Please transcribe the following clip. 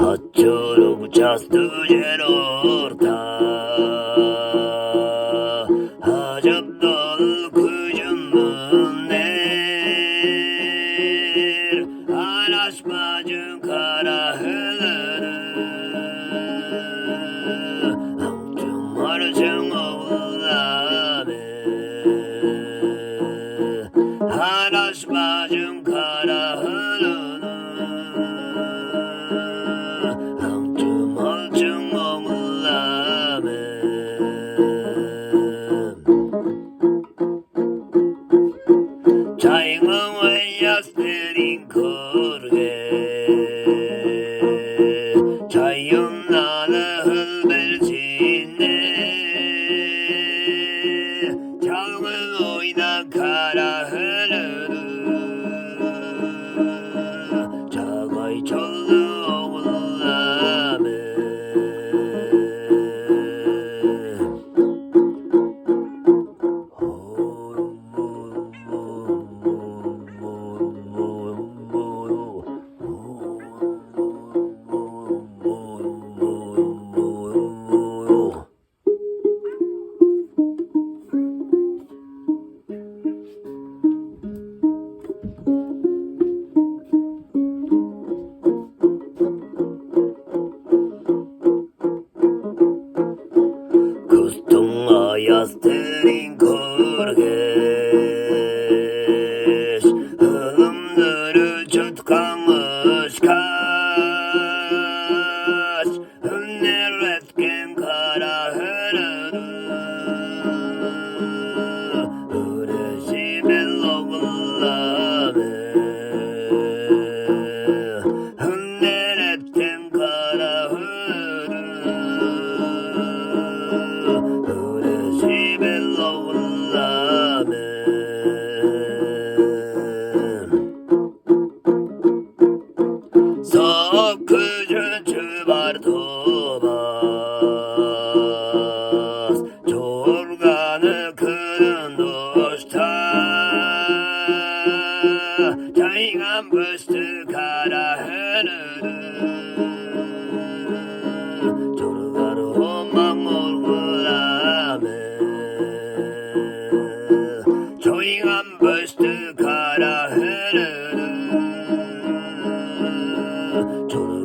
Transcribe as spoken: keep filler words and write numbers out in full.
Ачырыг частыг чер орта, ажып-дол күжүмүн эр, анаш бажың кара хөлүнү, аңчы марчың оглам эр, анаш бажың кара хөлүнү, аңчы малчың оглам эр. Чайгың ыяс дирин көрге, чайыннаны хылберзине, чалгын ойна кара хөлү, чагай чолду оглам эр. Кыстың аястырын көргеш, ылымдыры чыткан ышкаш, үнер эткен кара хөрү, өрежи бел оглам эр. Үнер эткен кара хөрү, өрежи бел оглам эр. Сок күжүн чүбар тувас, чорганы кырын душта, чайган бышты кара хөрү, чоргар омаң оглам эр. Чойган бышты кара хөрү, чоргар